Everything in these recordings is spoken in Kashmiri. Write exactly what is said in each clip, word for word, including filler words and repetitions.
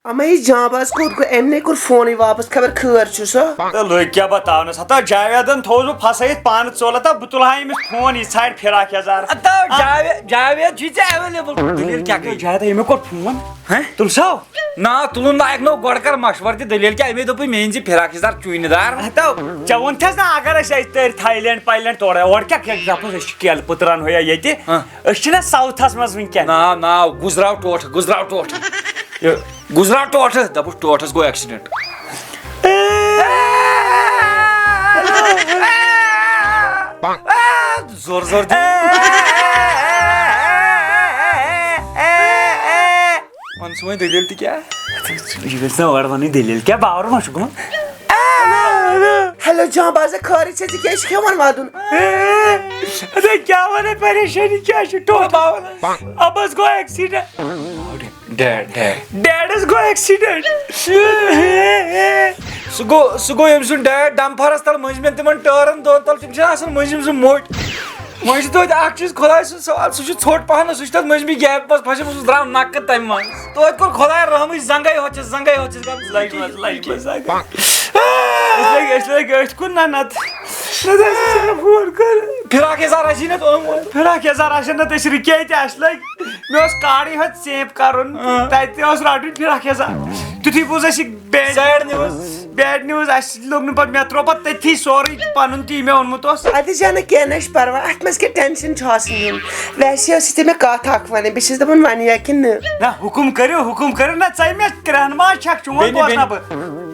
اما یہِ جانباز کوٚت گوٚو؟ أمۍ نے کوٚر فونٕے واپس، خبر خٲر چھُ سا؟ تہٕ لٔگۍ کیٛاہ بتاونس؟ ہتا جاویدن تھوٚوُس بہٕ پھسٲیِتھ پانہٕ ژولہٕ، ہتا بہٕ تُلہٕ ہا أمِس فون، یہِ ژھانٛڈِ فراق یزار۔ ہتا جاوید، جاوید چھُے ژےٚ available۔ دٔلیٖل کیٛاہ گٔے؟ جاوید، أمۍ کوٚر فون۔ ہہ؟ تُل سا۔ نا، تُلُن لایق نو، گۄڈٕ کر مشورٕ تہِ، دٔلیٖل کیٛاہ؟ أمۍ دوٚپُے مےٚ أنۍ زِ فراق یزار چوٗنہِ دار۔ ہتا، ژےٚ ووٚنتھس نا، اگر أسۍ اَتہِ تٔرۍ تھاے لینڈ پاے لینڈ تورٕ، اورٕ کیٛاہ، کیٛاہ دپوس، أسۍ چھِ کیلہٕ پٕترن ہُہ یا ییٚتہِ۔ ہہ۔ أسۍ چھِنہ ساوتھس منٛز وٕنکیٚن۔ ناو، ناو، گُزراو ٹوٹھ، گُزراو ٹوٹھ۔ یہِ گُزراو ٹوٹھ، دَپُس ٹوٹھس گوٚو accident۔ زور زور دِ۔ وَن سا وۄنۍ دٔلیٖل تہِ کیٛاہ؟ یہِ گژھِ نہ اورٕ وَنٕنۍ دٔلیٖل کیٛاہ، باور ما چھُ گوٚمُت؟ ہیلو جان بازا، خٲرٕے چھا؟ ژٕ کیٛازِ چھُکھ ہٮ۪وان وَدُن؟ اَدٕ کیٛاہ وَنَے، پریشٲنی کیٛاہ چھِ؟ ٹوٹھ باوَن۔ اَبَس گوٚو accident۔ Dead, dead. ڈیڈَس گوٚو accident۔ سُہ گوٚو، سُہ گوٚو أمۍ سُنٛد ڈیڈ ڈمپھرَس تَل مٔنٛزمٮ۪ن تِمَن ٹٲرَن دۄن تَل، تِم چھِنہ آسان مٔنٛزِم زٕ موٚٹۍ۔ وۄنۍ چھِ توتہِ اَکھ چیٖز، خۄداے سُنٛد سوال، سُہ چھُ ژھوٚٹ پَہَن، سُہ چھُ تَتھ مٔنٛزمہِ gap منٛز پھَسیومُت، سُہ درٛاو نَکھٕ تَمہِ منٛز۔ توتہِ کوٚر خۄداے رحمٕے، زنٛگَے ہوٚچھَس، زنٛگَے ہوٚچھَس، گَم زنٛگَے۔ أسۍ لٔگۍ، أسۍ لٔگۍ أتھۍ کُن نہ نَتہٕ۔ نَتہٕ ٲسۍ أسۍ فون کَران۔ فراق یزار آسی نَتہٕ اوٚنمُت۔ فراق یزار آسہِ نَتہٕ أسۍ رُکے تہِ، اَسہِ لٔگۍ، مےٚ اوس کاڈٕے ہوت save کَرُن، آ۔ تَتہِ اوس رَٹُن فراق یزار۔ تیُتھُے بوٗز اَسہِ یہِ bad، sad news۔ Bad news، اَسہِ لوٚگ نہٕ پَتہٕ، مےٚ ترٛوو پَتہٕ تٔتھی سورُے پَنُن تہِ یہِ مےٚ اوٚنمُت اوس۔ اَدٕ جانہٕ کینٛہہ نہ چھُ پَرواے، اَتھ منٛز کیٛاہ tension چھُ آسان نیُن؟ ویسے ٲسٕے ژےٚ مےٚ کَتھ اَکھ وَنٕنۍ، بہٕ چھَس دَپان وَنہٕ یا کِنہٕ نہٕ؟ نہ، حُکُم کٔرِو، حُکُم کٔرِو، نہ ژَے مےٚ کرٛٮ۪ہنہٕ ما چھَکھ، چون بیٚنہِ، دوست نہ بیٚنہِ۔ بہٕ۔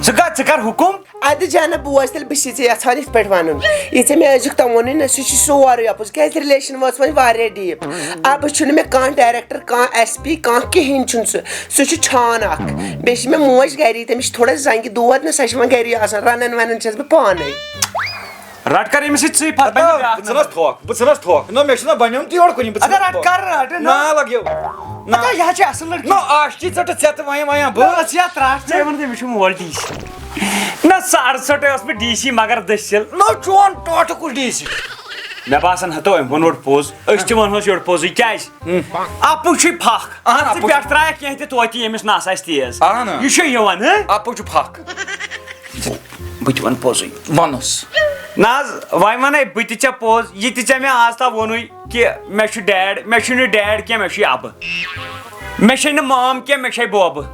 ژٕ کَر، ژٕ کَر حُکُم۔ اَدٕ جانہ بوز تیٚلہِ، بہٕ چھِ ژےٚ یَژھان یِتھ پٲٹھۍ وَنُن۔ یہِ ژےٚ مےٚ أزیُک تام ووٚنُے نہ، سُہ چھُ سورُے اَپُز، کیٛازِ relation وٲژ وۄنۍ واریاہ deep۔ اَپُز چھُنہٕ مےٚ کانٛہہ director، کانٛہہ S P، کانٛہہ کِہیٖنۍ چھُنہٕ سُہ۔ سُہ چھُ چھان اَکھ۔ بیٚیہِ چھِ مےٚ موج گَری، تٔمِس چھِ تھوڑا زَنٛگہِ دود نہ، سۄ چھِ وۄنۍ گَری آسان، رَنان وَنان چھَس بہٕ پانَے۔ رَٹ کر أمِس سۭتۍ ژٕے پَتہٕ بَنہِ بیٛاکھ بہٕ ژھٕنَس نمبر۔ تھۄکھ، بہٕ ژھٕنَس تھۄکھ۔ نہ، مےٚ چھُنہ بَنیومُت یورٕ کُنہِ، بہٕ اَدٕ ژھٕنَس رَٹ تھۄکھ۔ کر رَٹ، نہ۔ نہ لَگیو۔ نہ۔ اَدٕ یہِ ہا چھِ اَصٕل لٔڑکی۔ نہ، آشتی ژٔٹِتھ ژےٚ تہٕ وۄنۍ وۄنۍ بہٕ۔ بہٕ ٲس یَتھ رَٹ، ژےٚ ووٚنُتھ أمِس چھُ مول ڈی سی۔ نہ، ساڑٕ ژٔٹے اوس مےٚ ڈی سی مگر دٔسِل۔ نہ، چون ٹوٹھٕ کُس ڈی سی؟ مےٚ باسان ہتو أمۍ ووٚن یورٕ پوٚز۔ أسۍ تہِ وَنہوس یورٕ پوٚزُے۔ کیٛازِ؟ ہُم۔ اَپُز چھُے پھکھ۔ اَہَن، ژٕ اَپُز۔ پٮ۪ٹھ ترٛایَکھ کینٛہہ تہِ توتہِ ییٚمِس نَس آسہِ تیز۔ اَہَن۔ یہِ چھُ یِوان، ہہ؟ اَپُز چھُ پھکھ۔ بہٕ تہِ وَنہٕ پوٚزُے۔ وَنُس۔ نہ حظ، وۄنۍ وَنے بہٕ تہِ ژےٚ پوٚز، یہِ تہِ ژےٚ مےٚ آز تام ووٚنُے کہِ مےٚ چھُ ڈیڈ، مےٚ چھُنہٕ ڈیڈ کینٛہہ، مےٚ چھُے اَبہٕ۔ مےٚ چھے نہٕ مام کینٛہہ، مےٚ چھے بوبہٕ۔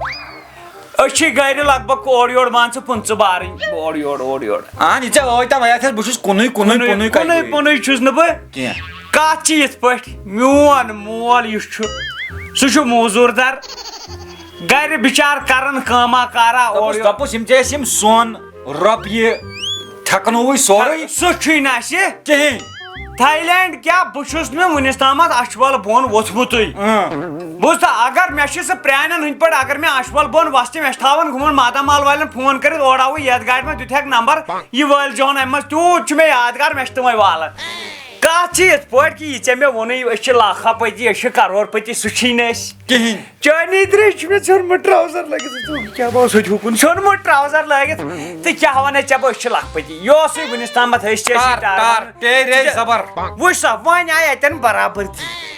أسۍ چھِ گرِ لگ بگ اورٕ یورٕ مان ژٕ پٕنٛژٕہ بارٕنۍ، اورٕ یورٕ، اورٕ یورٕ۔ اہن، یہِ ژےٚ ٲدۍ تام وَنیٛاتھ، بہٕ چھُس کُنُے، کُنُے، کُنُے، کُنُے، کُنُے، کَتہِ کُنُے، گوٚو؟ کُنُے چھُس نہٕ بہٕ۔ کینٛہہ۔ کَتھ چھِ یِتھ پٲٹھۍ، میون مول یُس چھُ، سُہ چھُ موزوٗر دَر۔ گرِ بِچار کران کٲما کارا اورٕ دَپُس، یورٕ۔ دَپُس، یِم تہِ ٲسۍ یِم سۄن، رۄپیہِ، تھٮ۪کنووُے سورُے۔ سُہ چھُے نہٕ اَسہِ۔ کِہیٖنۍ۔ تھاے لینڈ کیٛاہ؟ بہٕ چھُس نہٕ وُنِس تامَتھ اَچھوَل بۄن ووٚتھمُتُے۔ اۭں۔ بوٗز تہٕ، اگر مےٚ چھِ سُہ پرٛانٮ۪ن ہٕنٛدۍ پٲٹھۍ، اگر مےٚ اَچھوَل بۄن وَسہِ، مےٚ چھِ تھاوان گُمَن ماتامال والٮ۪ن فون کٔرِتھ، اورٕ آوُے یَتھ گاڑِ منٛز، دیُتہَکھ نمبر، یہِ وٲلۍ زیوٚن اَمہِ منٛز۔ تیوٗت چھُ مےٚ یادگار، مےٚ چھِ تِمَے والان۔ کَتھ چھِ یِتھ پٲٹھۍ کہِ یہِ ژےٚ مےٚ ووٚنُے، أسۍ چھِ لاکھا پٔتی، أسۍ چھِ کَرور پٔتی، سُہ چھی نہٕ أسۍ۔ کِہیٖنۍ۔ چٲنی درٛے چھُ مےٚ ژھیوٚنمُت ٹراوزر لٲگِتھ۔ ژٕ کیٛاہ باسو تہِ ہُکُن؟ ژھیوٚنمُت ٹراوزر لٲگِتھ۔ تہٕ کیٛاہ وَنَے ژےٚ بہٕ، أسۍ چھِ لَکھ پٔتی۔ یہِ اوسُے وٕنِس تامَتھ، أسۍ چھِ أسی ٹار، ٹار، ٹار۔ ٹے رے زبر۔ وٕچھ سا، وۄنۍ آیہِ اَتٮ۪ن برابردی۔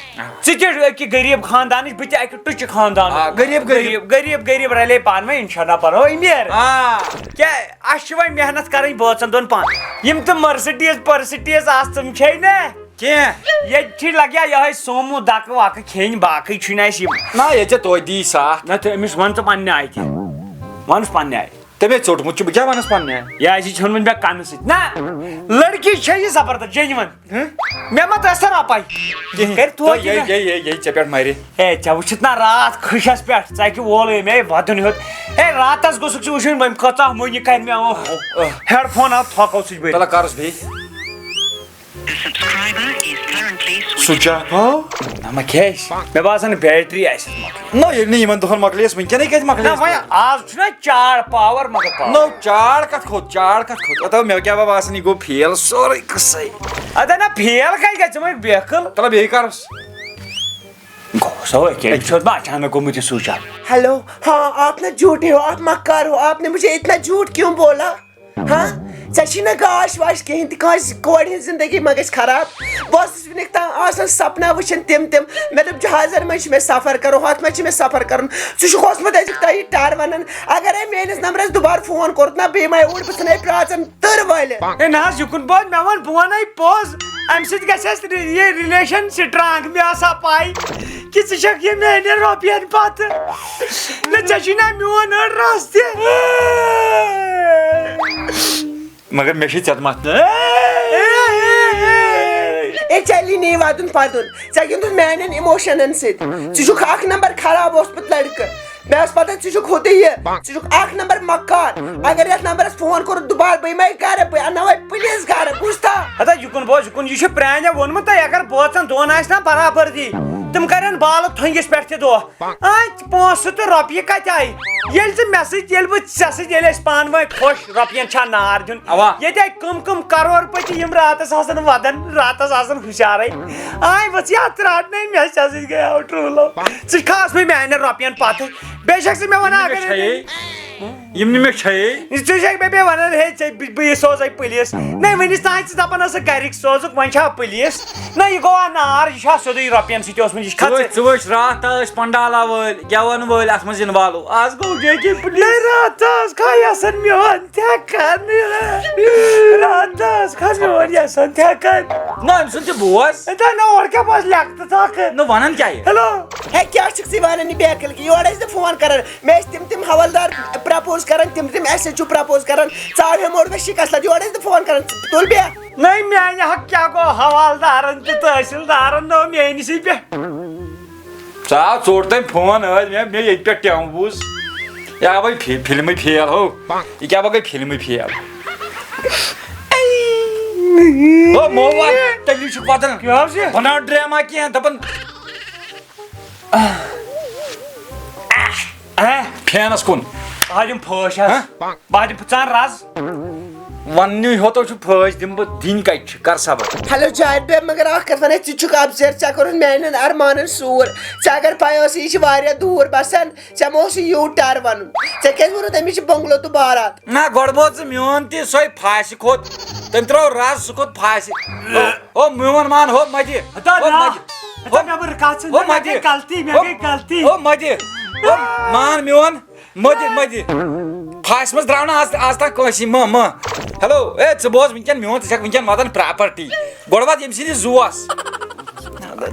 ژٕ تہِ أکہِ غریٖب خاندانٕچ، بہٕ تہِ اَکہِ ٹُچہِ خاندانُک۔ آ، غریٖب، غریٖب۔ غریٖب، غریٖب، غریٖب رَلے پانہٕ ؤنۍ، اِنشاء اللہ بَنو أمیٖر۔ آ۔ کیٛاہ، اَسہِ چھِ وۄنۍ محنت کَرٕنۍ بٲژَن دۄن پانہٕ۔ یِم تہِ مرسڈیٖز پٔرسڈیٖز آسہٕ، تِم چھے نہ؟ کینٛہہ۔ ییٚتہِ چھِ لگیا یِہوٚے سومو دَکہٕ وَکہٕ کھیٚنۍ، باقٕے چھُنہٕ اَسہِ یِم۔ نہ، ییٚتہِ ژےٚ توتہِ دی ساتھ۔ نہ، تہٕ أمِس وَن ژٕ پنٛنہِ آیہِ تہِ۔ وَنُس پنٛنہِ آیہِ۔ تٔمۍ ہے ژوٚٹمُت چھُ، بہٕ کیٛاہ وَنَس پنٛنہِ آیہِ؟ یہِ آسہِ ژھیوٚنمُت مےٚ کَنہٕ سۭتۍ۔ نہ، لڑکی چھےٚ یہِ زبردست، genuine۔ ہہ؟ مےٚ ما درٛاے سۄ رۄپَے؟ کِہیٖنۍ۔ کَرِ توتہِ تہٕ یہِ، نہ۔ یہِ، یہِ، یہِ ژےٚ پٮ۪ٹھ مَرِ۔ ہے، ژےٚ وٕچھِتھ نہ راتھ کھٕشَس پٮ۪ٹھ، ژٕ اَکہِ وولہٕ مےٚ وَدُن ہیوٚت۔ ہے، راتَس گوٚژھُکھ ژٕ وٕچھُن، وۄنۍ کۭژاہ مٔنی کَرِ مےٚ یِمو ہیڈ فون آو تھۄکو سۭتۍ بٔرِتھ۔ تَلہ کَرُس بیٚیہِ۔ The subscriber is currently switched. Switch off ہو؟ نہ، مہ کھیٚیہِ۔ مےٚ باسان، بیٹری آسہِ اَتھ مۄکلیمٕژ۔ نہ، ییٚلہِ نہٕ یِمن دۄہن مۄکلیس، وٕنکیٚنٕے کَتہِ مۄکلیس؟ نہ، وۄنۍ آز چھُنہ چار پاور، مگر پاور۔ نو، چار کَتھ کھوٚت؟ چار کَتھ کھوٚت؟ اوٚتام مےٚ کیٛاہ بہٕ باسان، یہِ گوٚو فیل سورُے قٕصے۔ اَدٕ نہ، فیل کَتہِ گژھِ؟ ژٕ مہ بیکھل۔ تَلہ بیٚیہِ کَرُس۔ گوٚو سا، وۄنۍ کیٛاہ؟ أمِس چھُ اوس بہٕ اچانک گوٚمُت یہِ switch off۔ ہیلو، ہاں، آپ نا جھوٹے ہو، آپ مکار ہو، آپ نے مجھے اتنا جھوٹ کیوں بولا؟ ہاں؟ ژےٚ چھی نہٕ گاش واش کِہیٖنۍ تہِ، کٲنٛسہِ کورِ ہِنٛز زندگی ما گژھِ خراب؟ بہٕ اوسُس وٕنیُک تام آسان سپنا وٕچھان تِم تِم، مےٚ دوٚپ جہازن منٛز چھُ مےٚ سفر کرُن، ہۄتھ منٛز چھُ مےٚ سفر کرُن۔ ژٕ چھُکھ اوسمُت أزیُک تام یہِ ٹر ونان، اگرے میٲنِس نمبرس دُبارٕ فون کوٚرُتھ نا، بیٚیہِ ما اوٗرۍ، بہٕ ژھٕنے پرٛاژن تٕر وٲلِتھ۔ ہے نہ حظ، یہِ کُن بوز، مےٚ وَن، بہٕ وَنَے پوٚز، اَمہِ سۭتۍ گژھِ اَسہِ رِ-، یہِ relation strong، مےٚ آسا پَے کہِ ژٕ چھَکھ یہِ میٛانٮ۪ن رۄپیَن پَتہٕ۔ نہ، ژےٚ چھُے نہ میون أڑ رَس تہِ۔ مگر مےٚ چھِ ژےٚ مَتھ۔ اے چلی نی وَدُن پَدُن، ژےٚ گِنٛدُتھ میٛانٮ۪ن emotionن سۭتۍ۔ ژٕ چھُکھ اَکھ نمبر خراب اوسمُت لٔڑکہٕ۔ مےٚ ٲس پتہ ژٕ چھُکھ ہُتہِ یہِ، ژٕ چھُکھ اکھ نمبر مکار۔ اگر یتھ نمبرس فون کوٚرُتھ دُبارٕ، بہٕ یِمے گرٕ، بہٕ انناوے پُلیٖس گرٕ، بوٗزتھا؟ ہتا، یہِ کُن بوز، یہِ کُن، یہِ چھُ پرٛانہِ ووٚنمُت تۄہہِ، اگر بٲژن دۄن آسہِ نا برابردی، تِم کرن بالہٕ تھٔنگِس پٮ۪ٹھ تہِ دۄہ۔ آ، پونٛسہٕ تہٕ رۄپیہِ کتہِ آیہِ؟ ییٚلہِ ژٕ مےٚ سۭتۍ، ییٚلہِ بہٕ ژےٚ سۭتۍ، ییٚلہِ أسۍ پانہٕ ؤنۍ خۄش، رۄپین چھا نار دیُن؟ اوا۔ ییٚتہِ آیہِ کٕم کٕم کرور پٔتی، یِم راتس آسن ودان، راتس آسن ہُشارے۔ آے ؤژھ یتھ رٹنے، مےٚ ژےٚ سۭتۍ گٔیاو ٹرٛوٗلو۔ ژٕ کھاس مےٚ میانٮ۪ن رۄپین پتہٕ۔ بیٚیہِ چھکھ ژٕ مےٚ ونان، یِم نہٕ مےٚ اگر چھیے، یِم نہٕ مےٚ چھیے۔ ژٕ چھکھ مےٚ بیٚیہِ ونان، ہے، ژےٚ بہٕ، بہٕ یہِ سوزے پُلیٖس۔ نہ، وٕنِس تام ژٕ دپان ٲسکھ گرِکۍ سوزُکھ، وۄنۍ چھا پُلیٖس؟ نہ، یہِ گوٚو آ نار، یہِ چھا سیوٚدُے رۄپین سۭتۍ اوسمُت، یہِ چھِ ژٕ وٕچھ، کھژٕ۔ ژٕ وٕچھ، راتھ ٲسۍ پنڈالا وٲلۍ، گٮ۪ون وٲلۍ اتھ منٛز involve۔ از گوٚو جے کے پُلیٖس۔ نہ، راتھ ٲس کھا یژھان میون تہِ کر، راتھ ٲس کھا میون یژھان تہِ کر۔ نہ، أمۍ سُنٛد تہِ بوز۔ ہے، تۄہہِ نہ اورٕ کیٛاہ بوز لیٚکھتہٕ ژٕ اکھ۔ نہ، ونان کیٛاہ یہِ؟ ہیلو۔ ہے، کیٛاہ چھُکھ ژٕ ونان یہِ بے عقل کہِ؟ یورٕ ٲسۍ نہٕ فون کران۔ مےٚ ٲسۍ تِم تِم حوالدار propose کران، تِم تِم ایس ایچ او propose کران۔ ژاو ہے موڑ مےٚ شِکست لد، یورٕ ٲسۍ نہٕ فون کران۔ تُل بیٚہہ۔ نٔے میانہِ حق کیٛاہ گوٚو حوالدارن تہٕ تحصیلدارن نو میٲنِسٕے پٮ۪ٹھ۔ ژاو ژوٚٹ تٔمۍ فون، ٲدۍ مےٚ، مےٚ ییٚتہِ پٮ۪ٹھ ٹٮ۪م بوٗز۔ یا وۄنۍ فی-، فِلمٕے فیل ہو۔ یہِ کیٛاہ وۄنۍ گٔے فِلمٕے فیل؟ ہو، مو وَن، تیٚلی چھُکھ وَدان۔ کیٛاہ حظ یہِ؟ بَناو ڈرٛاما کینٛہہ، دَپان، آ، فینَس کُن۔ بہٕ دِمہٕ پھٲش حظ۔ ہہ؟ بہٕ دِمہٕ پھٕژان رَز۔ وَننُے ہوتو چھُ پھٲش دِمہٕ بہٕ، دِنۍ کَتہِ چھِ؟ کَر صبر۔ ہیلو جاوید بیا، مگر اکھ کتھ ونے، ژٕ چھُکھ اپزر، ژےٚ کوٚرُتھ میانٮ۪ن ارمانن سوٗر۔ ژےٚ اگر پَے ٲسٕے، یہِ چھِ واریاہ دوٗر بسان، ژےٚ ما اوسُے یوٗ ٹرن ونُن؟ ژےٚ کیازِ ووٚنُتھ أمِس چھِ بنگلو تہٕ بارات؟ نہ، گۄڈٕ بوز ژٕ میون تہِ، سۄے پھاسہِ کھوٚت۔ تٔمۍ ترٛوو رز، سُہ کھوٚت پھاسہِ۔ او، او، میون مان، ہو مدِ۔ ہتا ہو نا، مدِ۔ ہتا ہو، مےٚ بٔر کتھ ژٕ، ہو مےٚ مدِ۔ گٔے غلطی، مےٚ ہو، گٔے غلطی۔ ہو مدِ۔ ہو، مان میون۔ مٔدِ، مٔدِ۔ پھاسہِ منٛز درٛاو نہٕ آز، آز تام کٲنٛسی۔ مہ، مہ۔ ہیلو، اے، ژٕ بوز وٕنکٮ۪ن میون، ژٕ چھَکھ وٕنکٮ۪ن واتان پراپرٹی۔ گۄڈٕ وات ییٚمہِ سٕنٛدِ زُوَس۔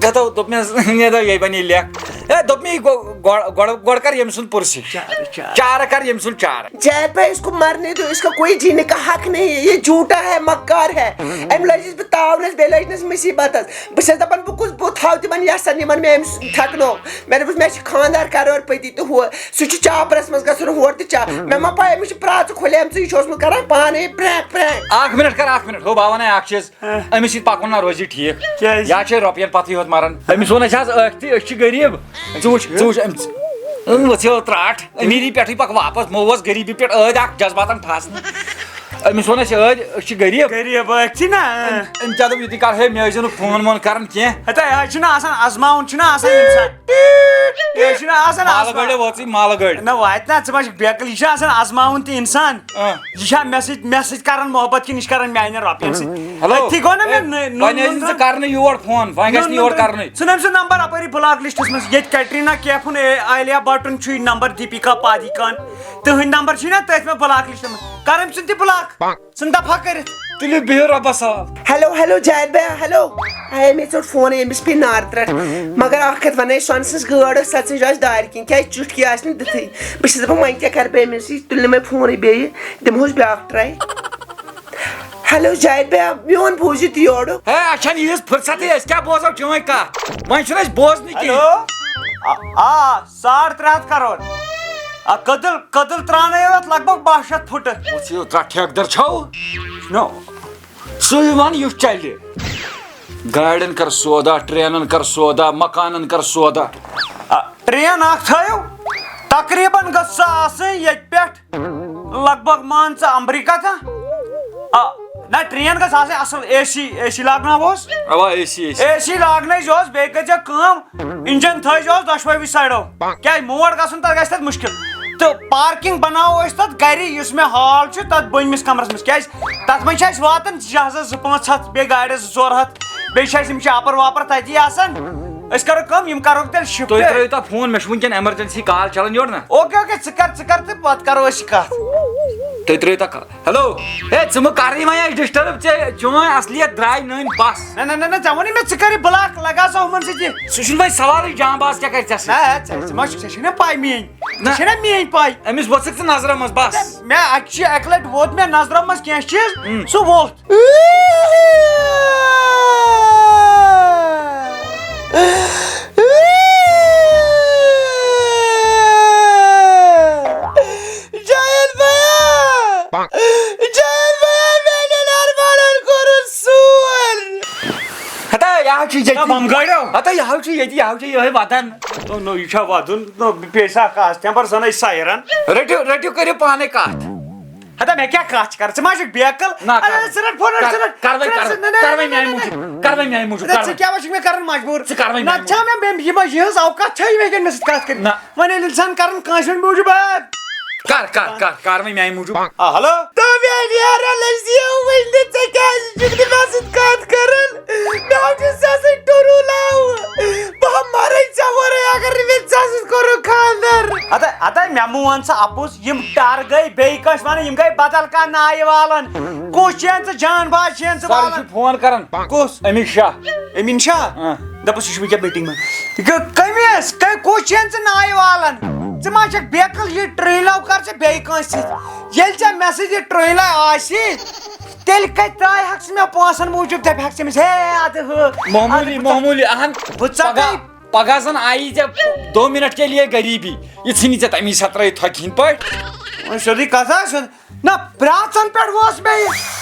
دَپو، دوٚپ مےٚ، مےٚ دوٚپ، یے بَنے لیکھ۔ اے، دوٚپ مےٚ، یہِ گۄ-، گۄ-، گۄڈٕ، گۄڈٕ کر ییٚمہِ سُنٛد پُرسہِ۔ چارٕ، چارٕ۔ چارٕ کر ییٚمہِ سُنٛد چارٕ۔ جاوید بھائی، اس کو مرنے دو، اس کا کوئی جینے کا حق نہیں ہے، یہ جھوٹا ہے، مکار ہے۔ أمۍ لٔجِس بہٕ تاونَس، بیٚیہِ لٔجنَس مُصیٖبتَس۔ بہٕ چھَس دَپان، بہٕ کُس بُتھ ہاوٕ تِمَن یَسَن، یِمَن مےٚ أمۍ س-، تھَکنو۔ مےٚ دوٚپُس، مےٚ چھِ خانٛدار کرور پٔتی تہٕ ہُہ۔ سُہ چھُ چاپرس منٛز گژھُن ہور تہٕ چا-، مےٚ ما پَے أمِس چھِ پرٛاژٕ کھُلیمژٕے، یہِ چھُ اوسمُت کران پانے پرٛینٛک پرٛینٛک۔ اکھ منٹ کر، اکھ منٹ۔ ہو، بہٕ وَنے اکھ چیٖز۔ ہاں۔ أمِس سۭتۍ پَکُن نہ روزِ ٹھیٖک۔ کیٛازِ؟ یا چھِ رۄپیَن پَتھٕے یوت مَران۔ أمِس ووٚن اَسہِ آز أکھتٕے، أسۍ چھِ غریٖب۔ ژٕ وٕچھ، ژٕ وٕچھ أمِس۔ أمۍ ؤژھ یہِ ترٛاٹھ۔ أمیٖری پٮ۪ٹھٕے پَکھ واپس۔ مو اوس غریٖبی پٮ۪ٹھ ٲدۍ اکھ جذباتن پھاسنہٕ۔ أمِس ووٚن اَسہِ ٲدۍ، أسۍ چھِ غریٖب۔ غریٖب أکۍ چھِ نا۔ أمۍ، أمۍ کیٛاہ دوٚپ، یہِ تہِ کر، ہے، مےٚ ٲسۍزیو نہٕ فون وون کران کینٛہہ۔ ہتا، یہِ حظ چھُنہٕ آسان، ازماوُن چھُنہٕ آسان اِنسان۔ یہِ حظ چھُنہٕ آسان مالہٕ ازماوُن۔ گٲڑۍ وٲژٕے، مالہٕ گٲڑۍ۔ نہ، واتہِ نا، ژٕ ما چھُکھ بیقل، یہِ چھُنہٕ آسان ازماوُن تہِ اِنسان۔ آ۔ یہِ چھا مےٚ سۭتۍ، مےٚ سۭتۍ کران محبت کِنہٕ یہِ چھُ کران میانٮ۪ن رۄپین سۭتۍ؟ ہیلو۔ أتھی گوٚو نا مےٚ ہے، نٔ-، نوٗن وۄنۍ ٲسۍ نوٗن نہٕ ژٕ ترٛوو۔ کرنہٕ یور فون، وۄنۍ گژھِ نہٕ نوٗن یور نوٗن کرنُے۔ ژھٕن أمۍ سُنٛد نمبر اپٲری بلاک لسٹس منٛز، ییٚتہِ کیٹرینا کیفُن، اے-، عالیہ بٹُن چھُے نمبر، دیپیکا پادیکان۔ تُہٕنٛدۍ نمبر چھُے نا تٔتھۍ منٛز بلاک لسٹس منٛز۔ کر أمۍ سُنٛد تہِ بلاک۔ ژھٕن دفعہ کٔرِتھ۔ تُلِو بِہِو رۄبَس حوال۔ ہیلو، ہیلو، جاوید بیا، ہیلو۔ ہے، مےٚ ژوٚٹ فونٕے، أمِس پیٚیہِ نار ترٛٹھ۔ مگر اَکھ کَتھ وَنے، سۄنہٕ سٕنٛز گٲڑ ٲس، سۄ ژٔج اَسہِ دارِ کِنۍ۔ کیٛازِ چُٹھۍ کیٛاہ آسہِ نہٕ دِتھٕے؟ بہٕ چھَس دَپان، وۄنۍ کیٛاہ کَرٕ بہٕ أمِس سۭتۍ؟ تُلہِ نہٕ مےٚ فونٕے بیٚیہِ، دِمہوس بیٛاکھ ٹرٛاے۔ ہیلو، جاوید بیا، میون بوٗزِو تہِ یورُک۔ ہے، اَسہِ چھَنہٕ ییٖژ فُرصتٕے، أسۍ کیٛاہ بوزو چٲنۍ کَتھ؟ وۄنۍ چھُنہٕ اَسہِ بوزنٕے کِہیٖنۍ۔ ہیلو۔ آ، آ، ساڑ ترٛےٚ ہَتھ کرور۔ آ، کٔدٕل، کٔدٕل ترٛانَے یوت لگ بگ باہ شیٚتھ فُٹہٕ۔ وٕچھ یوٗتاہ ٹھیکہٕ در چھَو؟ نو۔ سُے وَن یُس چَلہِ۔ گاڑٮ۪ن کر سودا، ٹرینن کر سودا، مکانن کر سودا۔ آ، ٹرین اکھ تھٲیِو، تقریباً گٔژھ سۄ آسٕنۍ ییٚتہِ پٮ۪ٹھ لگ بگ مان ژٕ امریکہ تام۔ آ، نہ، ٹرین گٔژھ آسٕنۍ اصل، اے سی، اے سی لاگناوہوس۔ اوا، A C, A C. A C لاگنٲے زیوس، بیٚیہِ کٔرۍ زِ کٲم، انجن تھٲے زیوس دۄشوے سایڈو۔ کیازِ موڑ گژھُن تتھ گژھِ تتھ مشکل۔ تہٕ پارکنگ بناوو أسۍ تتھ گرِ، یُس مےٚ ہال چھُ تتھ بٔنمِس کمرس منٛز۔ کیازِ؟ تتھ منٛز چھِ اَسہِ واتان جہازس زٕ پانٛژھ ہتھ، بیٚیہِ گاڑٮ۪س زٕ ژور ہتھ، بیٚیہِ چھِ اَسہِ یِم چاپر واپر تتی آسان۔ أسۍ کرو کٲم، یِم کرو تیٚلہِ شفٹ۔ تُہۍ ترٲیِو تَتھ فون، مےٚ چھُ وٕنکیٚن ایمرجنسی کال چلان یورٕ نا۔ اوکے، اوکے، ژٕ کر، ژٕ کر تہٕ پتہٕ کرو أسۍ یہِ کتھ۔ تُہۍ ترٲیِو تَتھ کال۔ ہیلو، ہے، ژٕ مہٕ کرٕے وۄنۍ اَسہِ ڈسٹرب، ژےٚ چٲنۍ اصلیت درٛاے نٔنۍ بس۔ نہ، نہ، نہ، نہ، ژےٚ ووٚنُے مےٚ ژٕ کر یہِ بلاک، لگاو سا ہُمن سۭتۍ یہِ۔ سُہ چھُنہٕ وۄنۍ سوالٕے، جام باز کیٛاہ کرِ ژےٚ سۭتۍ؟ نہ، ژےٚ، ژےٚ ما چھُ، ژےٚ چھے نہ پاے میٲنۍ، نہ۔ ژےٚ چھے نہ میٲنۍ پاے۔ أمِس ؤژھٕکھ ژٕ نظرن منٛز بس۔ مےٚ اَکہِ چھِ، اَکہِ لٹہِ ووت مےٚ نظرن منٛز کینٛہہ چیٖز، ہُم۔ سُہ ووٚتھ۔ جاوید بھیا! جاوید بھیا، میانٮ۪ن ارمانن کوٚرُن سوٗر۔ ہتا، یہِ حظ چھُ ییٚتی۔ نہ، بم گاڑیو۔ ہتا، یہِ حظ چھُ ییٚتی، یہِ حظ چھُ یِہوٚے وَدان۔ نو، نو، یہِ چھا وَدُن؟ نو، پیسہ کاس تمبر زَنَے سایرن۔ رٔٹِو، رٔٹِو، کٔرِو پانے کتھ۔ ہتا، مےٚ کیٛاہ کتھ چھِ کرٕنۍ؟ ژٕ ما چھُکھ بیقل؟ نہ، اَدٕ کر-، ژٕ رَٹ فون، رَٹ، کر-، ژٕ رَٹ، کروے، ژٕ رَٹ، کروے، نہ، نہ، نہ، کروے نہ، میانہِ نہ، نہ، موٗجوٗب، نہ۔ کروے میانہِ موٗجوٗب، اَدٕ کروے۔ ژٕ کیٛاہ وَ چھُکھ مےٚ کران مجبوٗر؟ ژٕ کروے نہ میانہِ چھا مےٚ بیٚیہِ یِمے یِہٕنٛز اوقات چھا یہِ مےٚ کٔمِس سۭتۍ کتھ کٔرِتھ؟ نہ۔ وۄنۍ ییٚلہِ اِنسان کران کٲنٛسہِ ہُنٛد موٗجوٗب، آ۔ کر، کر، کر، کر وۄنۍ میانہِ موٗجوٗب۔ آ، ہیلو۔ تو میانہِ یارا لٔجزیو وٕنہِ، ژےٚ کیٛازِ چھُکھ نہٕ مےٚ سۭتۍ کتھ کران؟ مےٚ حظ چھُ ژےٚ سۭتۍ ٹُرُو لاو۔ بہٕ ہا مرے ژےٚ ورٲے اگر نہٕ مےٚ ژےٚ سۭتۍ کوٚرُکھ خانٛدر۔ ہتا، ہتا، مےٚ مون ژٕ اپُز، یِم ٹر گٔے بیٚیہِ کٲنٛسہِ ونان، یِم گٔے بدل کانٛہہ نایہِ والان۔ کُس چھُ ژٕ جان باز چھُ ژٕ سر، یہِ والان؟ چھُ فون کران۔ کُس؟ امیٖن شاہ۔ امیٖن شاہ؟ اۭں۔ دَپُس، یہِ چھُ وٕنکیٚن میٖٹِنٛگ منٛز۔ یہِ گٔے کٔمِس؟ کٔمۍ، کُس چھُ ژٕ نایہِ والان؟ ژٕ ما چھَکھ بیقٕل؟ یہِ ٹرٛٲنۍ لَو کر ژٕ بیٚیہِ کٲنٛسہِ سۭتۍ۔ ییٚلہِ ژےٚ مےٚ سۭتۍ یہِ ٹرٛٲنۍ لَو آسی، تیٚلہِ کَتہِ ترٛایہِ ہَکھ ژٕ مےٚ پونٛسَن موٗجوٗب؟ دَپہِ ہَکھ ژٕ أمِس، ہے، اَدٕ ہُہ، معموٗلی، اَدٕ بہٕ ژَ-، معموٗلی، اَہَن۔ بہٕ ژَٹَے۔ پگاہ، پگاہ زَن آیی ژےٚ دو منٹ کے لیے غریٖبی، یہِ ژھٕنی ژےٚ تَمی ساتہٕ ترٛٲیِتھ تھۄکہِ ہِنٛدۍ پٲٹھۍ۔ وۄنۍ سیوٚدُے کَتھ ہا، سیوٚد۔ نہ، پرٛاژَن پٮ۪ٹھ اوس مےٚ یہِ۔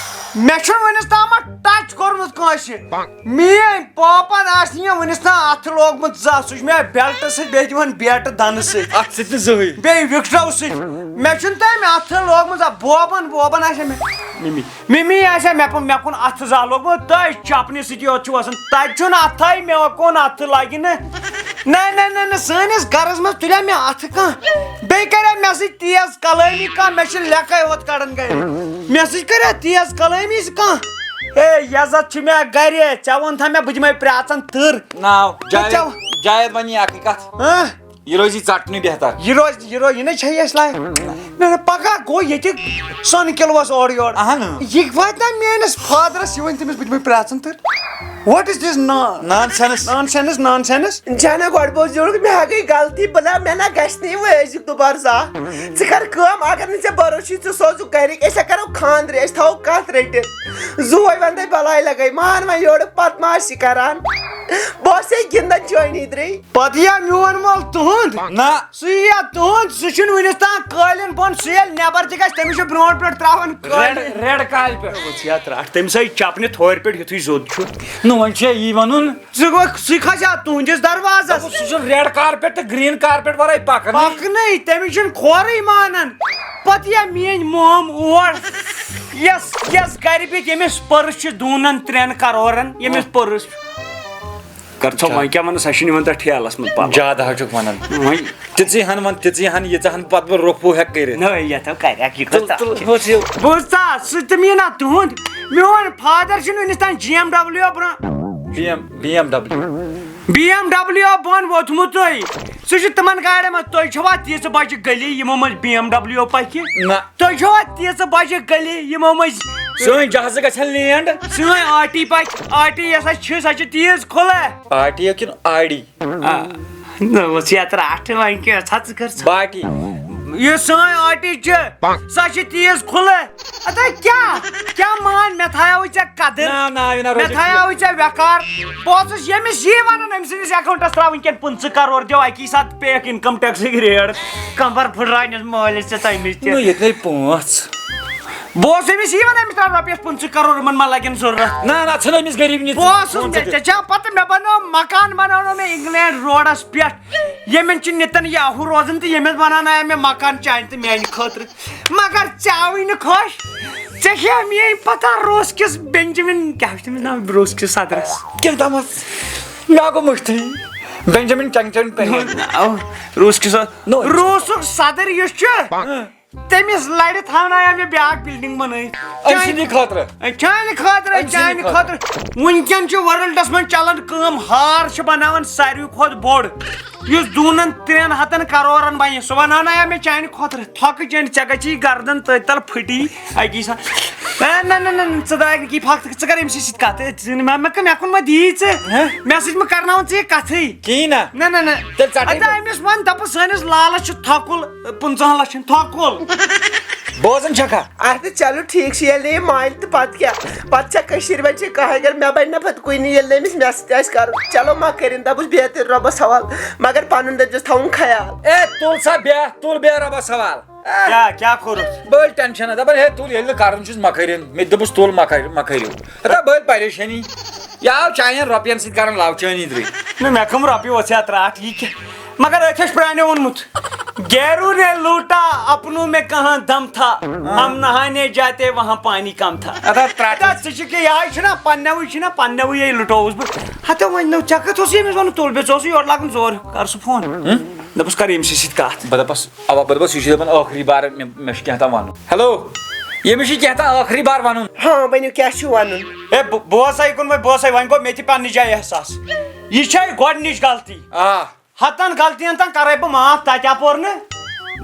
مےٚ چھُنہٕ وٕنِس تامَتھ ٹچ کوٚرمُت کٲنٛسہِ۔ میٛٲنۍ پاپَن آسہِ نہٕ مےٚ وٕنِس تام اَتھٕ لوگمُت زانٛہہ۔ سُہ چھُ مےٚ بیلٹہٕ سۭتۍ، بیٚیہِ دِوان بیٹہٕ دَنہٕ سۭتۍ۔ اَتھٕ سۭتۍ نہٕ زٕہٕے۔ بیٚیہِ وِکٹو سۭتۍ۔ مےٚ چھُنہٕ تَمہِ اَتھٕ لوگمُت زانٛہہ۔ بوبَن، بوبَن آسہِ مےٚ۔ مِمی۔ مِمی آسہِ مےٚ کُن، مےٚ کُن اَتھٕ زانٛہہ لوگمُت۔ تٔتھۍ چَپنہِ سۭتی یوت چھُ وَسان۔ تَتہِ چھُنہٕ اَتھَے مےٚ کُن اَتھٕ لَگہِ نہٕ۔ نہ، نہ، نہ، نہ، سٲنِس گَرَس منٛز تُلیا مےٚ اَتھٕ کانٛہہ؟ بیٚیہِ کَریا مےٚ سۭتۍ تیز کلٲمی کانٛہہ؟ مےٚ چھِ لیٚکھَے ہوت کَڑان گَرِ۔ مےٚ سۭتۍ کَریا تیز کلٲمی سُہ کانٛہہ؟ ہے، عزت چھِ مےٚ گَرِ، ژےٚ ووٚنتھا مےٚ بہٕ دِمَے پرٛاژَن تٕر۔ ناو، بہٕ جاوید، ژےٚ جاوید وَنی اَکٕے کَتھ۔ ہاں؟ یہِ روزی ژَٹنُے بہتر۔ یہِ روزِ، یہِ روزِ، یہِ نَے چھےٚ اَسہِ لایق۔ نہ، نہ، پَگاہ گوٚو ییٚتہِ سۄنہٕ کِلوَس اورٕ یورٕ۔ اَہَن۔ یہِ واتہِ نا میٛٲنِس فادرَس، یہِ وَنہِ تٔمِس بہٕ دِمَے پرٛاژَن تٕر۔ What is this non-, nonsense? Nonsense, nonsense. جانا گۄڈٕ بوز یورُک، مےٚ ہا گٔے غلطی، بہٕ لا-، مےٚ نا گژھِ نہٕ یہِ أزیُک دُبارٕ زانٛہہ۔ ژٕ کر کٲم، اگر نہٕ ژےٚ بھروسہٕ چھُے، ژٕ سوزُکھ گرِکۍ، أسۍ ہا کرو خانٛدرٕے، أسۍ تھاوو کتھ رٔٹِتھ۔ زُوے ونٛدے بلاے لگے، مان وۄنۍ یورُک پتہٕ ما آسی کران۔ بہٕ اوسے گِنٛدان چٲنی درٕے۔ پتہٕ یا میون مول تُہُنٛد؟ نہ۔ سُہ یی یا تُہُنٛد، سُہ چھُنہٕ وُنیُس تام قٲلیٖن بۄن، سُہ ییٚلہِ نٮ۪بر تہِ گژھِ، تٔمِس چھُ برونٛٹھ برونٛٹھ تراوان ریڈ، قٲلیٖن۔ Red carpet. ژٕ یا ترٛٹھ، تٔمِس آیہِ چپنہِ تھورِ پٮ۪ٹھ یُتھُے زوٚد چھُ۔ نہٕ، وۄنۍ چھُ یی ونُن۔ ژٕ گوٚو، سُہ کھسہِ ہا تُہنٛدِس دروازس۔ دوٚپُس، سُہ چھُ ریڈ کارپیٹ تہٕ گرین کارپیٹ ورٲے پکان۔ پکنٕے، تٔمِس چھُنہٕ کھورٕے مانان۔ پتہٕ یا میٲنۍ مام اور، یس، یس گرِ بِہِتھ، ییٚمِس پٔرٕس چھِ دوٗنن ترٛٮ۪ن کرورن، ییٚمِس پٔرٕس چھُ۔ کر ژٕ وۄنۍ کیٛاہ وَنہٕ، سۄ چھِنہٕ یِوان تَتھ ٹھیلَس منٛز پَلو۔ زیادٕ حظ چھُکھ وَنان۔ وۄنۍ۔ تِژٕے ہَن وَن، تِژٕے ہَن، ییٖژاہ ہَن پَتہٕ بہٕ روٚفوٗ ہٮ۪کہٕ کٔرِتھ۔ نہ، یَتھ ہا کَرِ اَکھ یہِ تُل، کَتھ تُل، تَتھ چھِ۔ ہُتھ یہِ۔ بوٗزتھا، سُہ تہِ میٖنا تُہُنٛد۔ میون فادر چھُنہٕ وٕنِس تام جی ایم ڈبلیو برٛونٛہہ۔ B M, B M W. B M W بۄن ووتمُتٕے۔ سُہ چھُ تِمَن گاڑٮ۪ن منٛز۔ تُہۍ چھِوا تیٖژٕ بَجہِ گٔلی یِمو منٛز بی ایم ڈبلیو پَکہِ؟ نہ۔ تُہۍ چھِوا تیٖژٕ بَجہِ گٔلی یِمو منٛز سٲنۍ جہازٕ گژھن لینڈ۔ سٲنۍ آٹی پکہِ، آٹی یۄس اَسہِ چھِ، سۄ چھِ تیٖژ کھُلہٕ۔ آٹی کِنہٕ آڈی؟ آ، نہ، وۄنۍ ژٕ یَتھ رَٹھ وۄنۍ کیٛاہ، ژھا ژٕ کر ژھا۔ باٹی۔ یۄس سٲنۍ آٹی چھِ، سۄ چھِ تیٖژ کھُلہٕ۔ اَدٕ کیٛاہ، کیٛاہ مان، مےٚ تھایاوٕے ژےٚ قدٕر؟ نہ، نہ، یہِ نہ مےٚ روزِ تھایاوٕے ژےٚ ویقار۔ بہٕ اوسُس ییٚمِس یی وَنان، أمۍ سٕنٛدِس اکاونٹَس ترٛاو وٕنکٮ۪ن پٕنٛژٕہ کرور، دِیو اَکی ساتہٕ پیک انکم ٹیکسٕکۍ ریڈ۔ کمبر پھٕٹراونس مٲلِس تہِ تٔمِس تہِ۔ نہ، ییٚتہِ نَے پانٛژھ۔ بہٕ اوسُس أمِس یی وَنان، أمِس ترٛاو رۄپیَس پٕنٛژٕہ کرور، یِمَن ما لَگن ضروٗرت؟ نہ، نہ، ژھٕن أمِس غریٖب نِتھ۔ بہٕ اوسُس، ژٕ ژےٚ، تہِ۔ ژےٚ چھا پَتہٕ، مےٚ بَنوو مکان، بَناونو مےٚ انگلینڈ روڈَس پٮ۪ٹھ۔ ییٚمٮ۪ن چھِ نِتَن یاہوٗ روزان تہٕ ییٚمٮ۪ن بَناونایو مےٚ مکان چانہِ تہٕ میٛانہِ خٲطرٕ۔ مگر ژےٚ آوٕے نہٕ خۄش۔ ژےٚ چھےٚ میٛٲنۍ پَتہ روس کِس بینجمن، کیٛاہ چھُ تٔمِس ناو، روس کِس صدرَس؟ کیٛاہ تامَتھ؟ مےٚ گوٚو مٔشتٕے۔ بنجامن چنگ چنگ پہن۔ روس کس نو۔ روسُک صدر یُس چھُ، تٔمِس لڑِ تھاونایو مےٚ بیٛاکھ بلڈنگ بنٲیِتھ۔ أمۍ سٕنٛدِ خٲطرٕ۔ چانہِ خٲطرٕ، أمۍ سٕنٛدِ چانہِ خٲطرٕ۔ خٲطرٕ۔ وٕنکٮ۪ن چھُ ورلڈس منٛز چلان کٲم، ہار چھِ بناوان ساروی کھۄتہٕ بوٚڑ، یُس دوٗنن ترٛٮ۪ن ہتن کرورن بنہِ، سُہ بناونایو مےٚ چانہِ خٲطرٕ۔ تھۄکہٕ چٲنۍ، ژےٚ گژھی گردن تٔتھۍ تل پھٕٹی اکی سا۔ اے، نہ، نہ، نہ، نہ، ژٕ درٛاکھ نہٕ کینٛہہ، فقط ژٕ کر أمۍ سٕے سۭتۍ کتھ۔ اے، ژٕ، مےٚ، مےٚ، مےٚ کُن ما دِیی ژٕ؟ ہہ؟ مےٚ سۭتۍ مہ کرناوان ژٕ یہِ کتھٕے۔ کِہیٖنۍ نہ۔ نہ، نہ، نہ۔ تیٚلہِ ژٹٕے اَدٕ بہٕ۔ أمِس وَن، دَپُس، سٲنِس لالَس چھُ تھۄکُل، پٕنٛژٕہَن لَچھَن تھۄکُل۔ بوزان چھَکھا؟ اَدٕ چلو ٹھیٖک چھُ، ییٚلہِ نہٕ یہِ مانہِ تہٕ پَتہٕ کیٛاہ؟ پَتہٕ چھا کٔشیٖرِ منٛز چھِ کانٛہہ اگر مےٚ بَنہِ نہ پَتہٕ کُنہِ، ییٚلہِ نہٕ أمِس مےٚ سۭتۍ آسہِ کَرُن۔ چلو ما کٔرِن، دَپُس بیٚہہ تیٚلہِ رۄبَس حوال، مگر پَنُن دٔپۍزٮ۪س تھاوُن خیال۔ اے تُل سا بیٚہہ، تُل بیٚہہ رۄبَس حوال۔ کیٛاہ، کیٛاہ کوٚرُتھ؟ بٔلۍ ٹٮ۪نشَن، دَپان ہے تُل ییٚلہِ نہٕ کَرُن چھُس مہ کٔرِن، مےٚ تہِ دوٚپُس تُل مہ کَر، مہ کٔرِو۔ ہتا بٔلۍ پریشٲنی۔ یہِ آو چانٮ۪ن رۄپین سۭتۍ کران لو چٲنی درٕے۔ نہ، مےٚ کٕم رۄپیہِ اوس یا ترٛٹھ، یہِ کیٛاہ؟ مگر أتھۍ چھُ پرٛانیو ووٚنمُت، "گیرو نے لوٹا، اپنوں میں کہاں دم تھا، ہم نہانے جاتے وہاں پانی کم تھا۔" ادا ترٛٹھ۔ ادا ژٕ چھُکھ یہِ، یِہوٚے چھُنہ پننیوٕے، چھُنہ پننیوٕے یے لُٹووُس بہٕ۔ ہتو وۄنۍ نو، ژےٚ کتھ اوس ییٚمِس ونُن تُل، بیٚیہِ ژٕ اوسُے یورٕ لاگُن زورٕ، کر سُہ فون۔ دوٚپُس، کر ییٚمہِ سٕے سۭتۍ کتھ۔ بہٕ دپس، اوا، بہٕ دپس، یہِ چھُ دپان ٲخری بار، مےٚ، مےٚ چھُ کینٛہہ تام ونُن۔ ہیلو، ییٚمِس چھُ کینٛہہ تام ٲخری بار ونُن۔ ہاں، ؤنِو، کیٛاہ چھُو ونُن؟ ہے، بہٕ، بہٕ اوسَے کُن وۄنۍ، بہٕ اوسَے، وۄنۍ گوٚو مےٚ تہِ پننہِ جایہِ احساس۔ یہِ چھے گۄڈٕنِچ غلطی۔ آ۔ ہتن غلطین تام کرے بہٕ معاف، تتہِ اپور نہٕ۔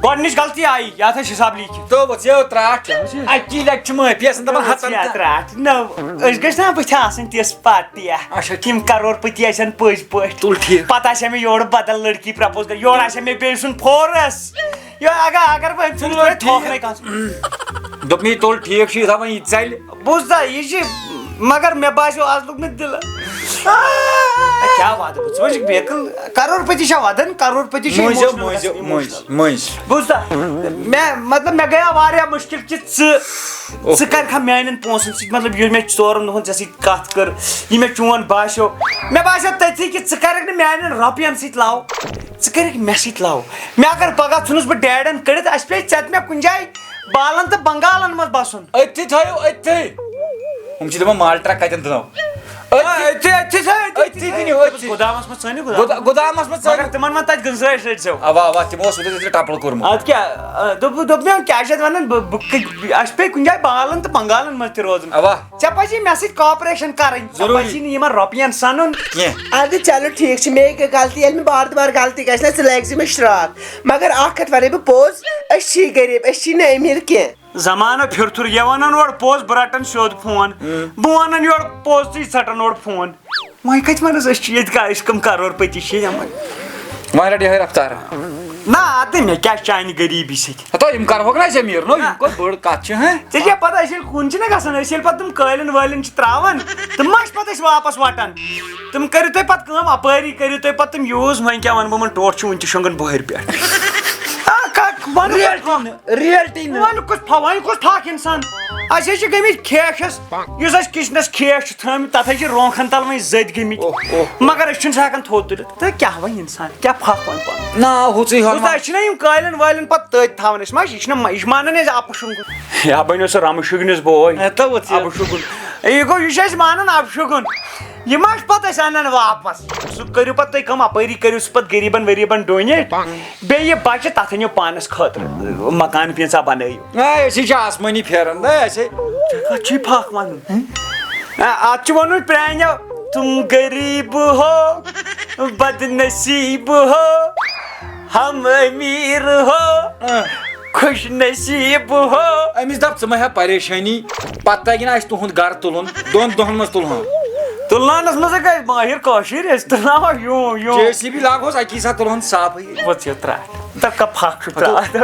گۄڈٕنِچ غلطی آیی، یتھ ٲسۍ حساب لیٖکھِتھ۔ تو وۄژھ یو ترٛٹھ۔ اکی لٹہِ چھُ معٲفی آسان دپان ہتن یا تام۔ ترٛٹھ۔ نہ، أسۍ گٔژھۍ نا بٕتھِ آسٕنۍ تِژھ پارٹی اکھ۔ اچھا۔ یِم کرور پتی آسن پٔزۍ پٲٹھۍ۔ تُل ٹھیٖک۔ پتہٕ آسہِ ہا مےٚ یورٕ بدل لڑکی پرپوز کران، یورٕ آسہِ ہا مےٚ بیٚیہِ سُنٛد فورس۔ یو، اگر، اگر بہٕ أمۍ سُنٛد تُل پٲٹھۍ ٹھیٖک۔ ٹھوکرے کانٛہہ۔ دوٚپمَے، یہِ تُل ٹھیٖک چھُ، یہِ تھاوان یہِ ژَلہِ۔ بوٗزتھا، یہِ چھِ، مگر مےٚ باسیو، آز لوٚگ مےٚ دِلہٕ۔ اے، کیٛاہ وعدٕ؟ بہٕ ژٕ وٕچھِ بیکٕل، کرور پتی چھا وَدان؟ کرور پتی چھِ مٔنٛزۍ، emotional مٔنٛزۍ، گژھان، مٔنٛزۍ، emotional۔ مٔنٛزۍ۔ بوٗزتھا؟ مےٚ، مطلب، مےٚ گٔیو واریاہ مُشکِل کہِ ژٕ، اوہ۔ ژٕ کَرِکھا میٛانٮ۪ن پونٛسَن سۭتۍ، مطلب، یہِ مےٚ ژورَن دۄہَن ژےٚ سۭتۍ کَتھ کٔر، یہِ مےٚ چون باسیو، مےٚ باسیو تٔتھی کہِ ژٕ کَرَکھ نہٕ میٛانٮ۪ن رۄپیَن سۭتۍ لَو۔ ژٕ کٔرِکھ مےٚ سۭتۍ لو۔ مےٚ اگر پگاہ ژھُنُس بہٕ ڈیڈن کٔڑِتھ، اَسہِ پیٚیہِ ژےٚ تہٕ مےٚ کُنہِ جایہِ بالن تہٕ بنگالن منٛز بسُن۔ أتھی تھٲیِو، أتھی۔ ہُم چھِ دَپان مال ٹرٛک کَتٮ۪ن دٕنو۔ آ، أتھی۔ أتھی، أتھی تھٲیِو، أتھی، أتھی أتھی۔ دٕنِو، أتھی۔ گُدامس منٛز ژھٲنِو گُدام۔ گُدا-، گُدامس منٛز مگر ژھٲنِو۔ تِمن ما تَتہِ گنزرٲے رٔٹۍ زیو۔ اوا، اوا، تِمو اوس اوترٕ تیٚلہِ ٹپلہٕ کوٚرمُت۔ اَدٕ کیٛاہ، آ، دوٚپ، دوٚپ مےٚ، کیٛاہ چھِ اَتھ وَنان، بہٕ، بہٕ کٔتۍ-، اَسہِ پیٚیہِ کُنہِ جایہِ بالن تہٕ بنگالن منٛز تہِ روزُن۔ اوا۔ ژےٚ پَزی مےٚ سۭتۍ cooperation کَرٕنۍ، ژےٚ ضروٗری۔ پَزی نہٕ یِمن رۄپین سَنُن۔ کینٛہہ۔ اَدٕ چلو ٹھیٖک چھُ، مےٚ گٔے غلطی، ییٚلہِ مےٚ بار دُبار غلطی گژھِ نہ، ژٕ لٲگۍ زِ مےٚ شرٛاکھ۔ مگر اَکھ کَتھ وَنَے بہٕ پوٚز، أسۍ چھی غریٖب، أسۍ چھی نہٕ أمیٖر کینٛہہ۔ زمانہٕ پھِرتھُر، یہِ وَنان اورٕ پوٚز، بہٕ رَٹان سیوٚد فون۔ بہٕ وَنان یورٕ پوٚز، ژٕے ژَٹان اورٕ فون۔ وۄنۍ کَتہِ وَنَس أسۍ چھِ ییٚتہِ کا، أسۍ کَم کَرورپٔتی چھِ یِمَن؟ وۄنۍ رَٹ یِہوٚے رفتار۔ نہ، اَدٕ مےٚ کیٛاہ چانہِ غریٖبی سۭتۍ؟ ہتو، یِم کرہوکھ نہ أسۍ أمیٖر، نو، یِم نہ۔ کوٚت بٔڑ کتھ چھِ، ہہ؟ ژےٚ چھےٚ پتہ، أسۍ ییٚلہِ کُن چھِنہ گژھان، أسۍ ییٚلہِ پتہٕ تِم قٲلیٖن وٲلیٖن چھِ تراوان، تِم ما چھِ پتہٕ أسۍ واپس وٹان؟ تِم کٔرِو تُہۍ پتہٕ کٲم، اپٲری کٔرِو تُہۍ پتہٕ تِم use، وۄنۍ کیٛاہ ونہٕ بہٕ یِمن، ٹوٹھ چھُ وُنہِ تہِ شۄنٛگان بۄہرِ پٮ۪ٹھ۔ آ، کتھ ونہٕ بہٕ؟ Reality نہٕ، reality نہٕ۔ وۄنۍ کُس پھا-، وۄنۍ کُس پھکھ انسان؟ اسہِ حظ چھِ گٔمٕتۍ کھیشس، یُس اسہِ کچنس کھیش چھُ تھٲومٕتۍ، تتھ حظ چھِ رونٛکھن تل وۄنۍ زٔدۍ گٔمٕتۍ۔ اوہ، اوہ۔ مگر أسۍ چھِنہٕ سُہ ہٮ۪کان تھوٚد تُلِتھ۔ تہٕ کیٛاہ وۄنۍ انسان؟ کیٛاہ پھکھ وۄنۍ پنُن؟ نا، ہُژٕے ہن بوٗزتھا، ما۔ أسۍ چھِنہ یِم قٲلیٖن وٲلیٖن پتہٕ تٔتۍ تھاوان، أسۍ ما چھِ، یہِ چھِنہ، یہِ چھِ مانان أسۍ اَپہٕ شۄنٛگُن۔ یا بنیو سُہ رمہٕ شُگنِس بوے۔ ہے، تو وٕژھ یہِ۔ اَپہٕ شۄنٛگُن۔ یہِ گوٚو، یہِ چھُ اَسہِ مانان اَپہٕ شۄنٛگُن۔ یہِ ما چھُ پتہٕ أسۍ اَنان واپس؟ سُہ کٔرِو پتہٕ تُہۍ کٲم، اَپٲری کٔرِو سُہ پتہٕ غریٖبن ؤریٖبن donate۔ بیٚیہِ یہِ بچہِ تَتھ أنِو پانس خٲطرٕ مکان پیٖنٛژاہ بنٲیِو۔ اے، أسی چھِ آسمٲنی پھیران، نہ، أسے۔ ژےٚ کتھ چھُے پھکھ ونُن؟ آ، اتھ چھُ وَنُن پرٛانیو، "تم غریب ہو، بدنصیب ہو، ہم امیر ہو، آ۔ خوش نصیب ہو۔" أمِس دَپ، "ژٕ مہ ہےٚ پریشٲنی، پتہٕ تَگہِ نہٕ اَسہِ تُہُنٛد گرٕ تُلُن، دۄن دۄہن منٛز تُلہون۔" تُلناونس منٛز ہے گژھِ مٲہِر کٲشِر، أسۍ تُلناوہوکھ یوٗ، یوٗ۔ جے سی بی لاگہوس اَکی ساتہٕ، تُلہون صافٕے۔ وۄتھ یہِ ترٛٹھ۔ تہٕ کَپ پھکھ چھُ ترٛٹھ۔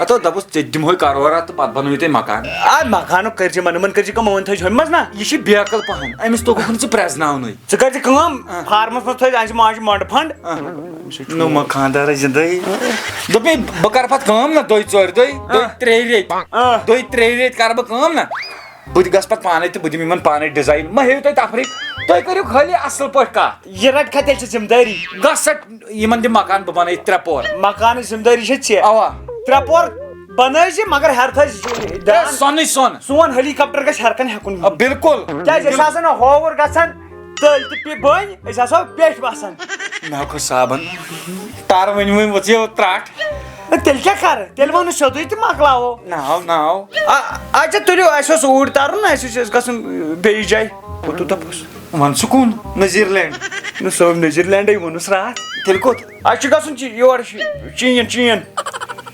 ہتو، دپُس، ژےٚ دِمہوے کرورا تہٕ پتہٕ بنٲیِو تُہۍ مکان۔ آ، مکانُک کٔرۍ زِ یِمن، یِمن کٔرۍ زِ کٲم، یِمن تھٲوۍ زِ ہُمہِ منٛز نا۔ یہِ چھِ بیقل پہن، أمِس توٚگُکھ نہٕ ژٕ پرٛزناونُے۔ ژٕ کٔرۍ زِ کٲم، آ۔ فارمس منٛز تھٲوۍ زِ، اَسہِ ماجہِ مۄنٛڈٕ پھنٛڈ۔ آ۔ نوٚو ما خانٛدارا زِندَے۔ دوٚپ مےٚ، بہٕ کرٕ پتہٕ کٲم نا، دۄیہِ ژورِ دۄہہِ، دۄیہِ آ۔ ترٛیٚیہِ ریٚتۍ۔ آ۔ دۄیہِ ترٛیٚیہِ ریٚتۍ کرٕ بہٕ کٲم نا۔ بہٕ تہِ گژھٕ پتہٕ پانے تہٕ بہٕ دِمہٕ یِمن پانے design۔ مہ ہیٚیِو تُہۍ تفریٖق، تُہۍ کٔرِو خٲلی اصل پٲٹھۍ کتھ۔ یہِ رٹہِ کھا تیٚلہِ ژےٚ ذمہٕ دٲری؟ گژھ سا یِمن دِ مکان بہٕ بنٲیِتھ ترٛےٚ پور۔ مکانٕچ ذمہٕ دٲری چھےٚ ژےٚ۔ اوا۔ ترٛےٚ پور بنٲے زِ، مگر ہیرِ تھٲے زِ ہے، دان۔ سۄنٕے سۄن۔ سون helicopter گژھِ ہیرِ کن ہیٚکُن آ، بِہُن۔ بِلکُل۔ کیازِ أسۍ آسو نہ ہووُر گژھان، تٔلۍ تہٕ پہِ بٔنۍ، أسۍ آسو بیٚٹھۍ وَسان۔ مےٚ کھوٚت صابن۔ تَر وٕنہِ وٕنہِ ؤژھ یہِ ترٛٹھ۔ تیٚلہِ کیٛاہ کَرٕ؟ تیٚلہِ وَنہٕ سیوٚدُے تہٕ مۄکلاوو۔ ناو، ناو۔ آ، اچھا، تُلِو، اَسہِ اوس اوٗرۍ تَرُن، اَسہِ اوس، اَسہِ گژھُن، بیٚیِس جایہِ۔ کوٚت تہٕ دَپُس؟ وَن ژٕ کُن؟ نذیٖر لینڈ۔ نہ، سُہ نذیٖر لینڈے ووٚنُس راتھ۔ تیٚلہِ کوٚت؟ اَسہِ چھُ گژھُن چی-، یور چی-، چین، چین۔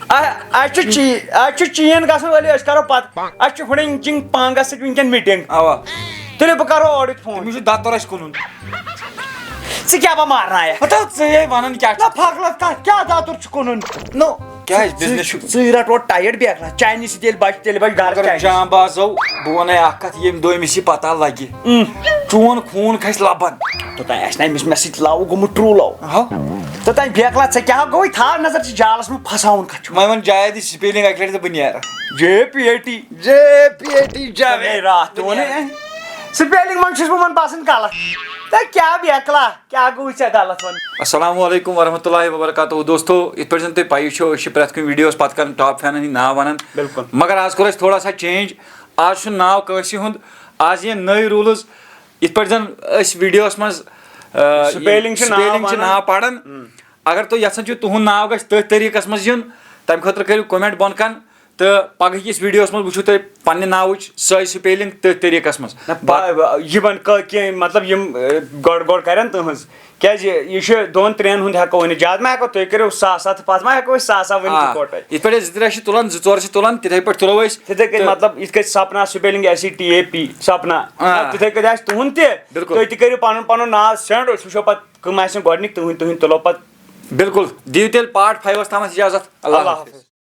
آ، اَسہِ چھُ چی-، اَسہِ چھُ چین گژھُن، ؤلِو أسۍ کرو پتہٕ۔ اَسہِ چھُ ہُڈِنگ چِنگ پانگس سۭتۍ وٕنکیٚن میٖٹِنگ۔ اوا۔ تُلِو بہٕ کرو اورٕچ فون۔ تٔمِس چھُ دَتُر اَسہِ کٕنُن۔ ژٕ کیٛاہ بہٕ مارنایَکھ؟ ہتا ژٕ ہے وَنان کیٛاہ نہ چھُ؟ پھکلَس کَتھ کیٛاہ دَتُر چھُ کٕنُن؟ نو۔ کیٛازِ ژٕ، business چھُ؟ ژٕے رَٹ اورٕ tired بیکلا، چاینہِ سۭتۍ ییٚلہِ بَچہِ تیٚلہِ بَچہِ گَرٕ مگر چاینہِ۔ جام بازو، بہٕ وَنَے اَکھ کَتھ، ییٚمہِ دۄہ أمِس یہِ پَتہ لَگہِ، اۭں۔ چون خوٗن کھسہِ لَبَن۔ توٚتام آسہِ نہ أمِس مےٚ سۭتۍ love گوٚمُت، true love۔ ہاو۔ توٚتام بیکلا، ژےٚ کیٛاہ گوٚوُے؟ تھاو نظر، ژٕ جالَس منٛز پھساوُن کَتھ چھُ۔ وۄنۍ وَن جاوید یہِ spelling اَکہِ لَٹہِ تہٕ بہٕ نیرٕ۔ J P A T. J P A T Javed. ہے، راتھ تہِ ووٚنُے، spelling منٛز چھُس بہٕ وۄنۍ باسان غلط۔ تہٕ کیٛاہ بیکلا؟ کیٛاہ گوٚو ژےٚ غلط وَن؟ السلام علیکم ورحمۃ اللہ وبرکاتہ۔ دوستو، یِتھ پٲٹھۍ زَن تۄہہِ پَیی چھو، أسۍ چھِ پرٛٮ۪تھ کُنہِ videoہَس پَتہٕ کَران top fanن ہِنٛدۍ ناو وَنان۔ بِلکُل۔ مگر آز کوٚر اَسہِ تھوڑا سا change۔ آز چھُنہٕ ناو کٲنٛسہِ ہُنٛد، آز یِن نٔے rules۔ یِتھ پٲٹھۍ زَن أسۍ videoہَس منٛز، آ، یِم spelling چھِ ناو spelling چھِ وَنان۔ ناو پَران۔ اگر تُہۍ یَژھان چھِو تُہُنٛد ناو گژھِ تٔتھۍ طریٖقَس منٛز یُن، تَمہِ خٲطرٕ کٔرِو comment بۄن کَن۔ تہٕ پگہٕکِس videoہَس منٛز وٕچھِو تُہۍ پننہِ ناوٕچ سۄے spelling تٔتھۍ طریٖقَس منٛز۔ نہ، پا-، یِمن کٲ-، کینٛہہ، مطلب، یِم، اے، گۄڈٕ گۄڈٕ کرن تٕہنٛز۔ کیازِ یہِ چھُ دۄن ترٛٮ۪ن ہُنٛد ہٮ۪کو ؤنِتھ، زیادٕ ما ہٮ۪کو، تُہۍ کٔرِو ساسا تہٕ پتہٕ ما ہٮ۪کو أسۍ ساسا ؤنِتھ آ، یِکوٹے۔ یِتھ پٲٹھۍ أسۍ زٕ ترٛےٚ چھِ تُلان، زٕ ژور چھِ تُلان، تِتھے پٲٹھۍ تُلو أسۍ۔ تِتھے کٔنۍ، تہٕ مطلب، یِتھ کٔنۍ سپنا spelling S E T A P، سپنا۔ آ۔ نہ، تِتھے کٔنۍ آسہِ تُہُنٛد تہِ۔ بِلکُل۔ تُہۍ تہِ کٔرِو پنُن پنُن ناو send، أسۍ وٕچھو پتہٕ کٕم آسن گۄڈٕنِکۍ، تُہنٛدۍ، تُہنٛدۍ تُلو پتہٕ۔ بِلکُل، دِیِو تیٚلہِ part fiveس تامَتھ اِجازت۔ اللہ اللہ حافظ۔ حافظ۔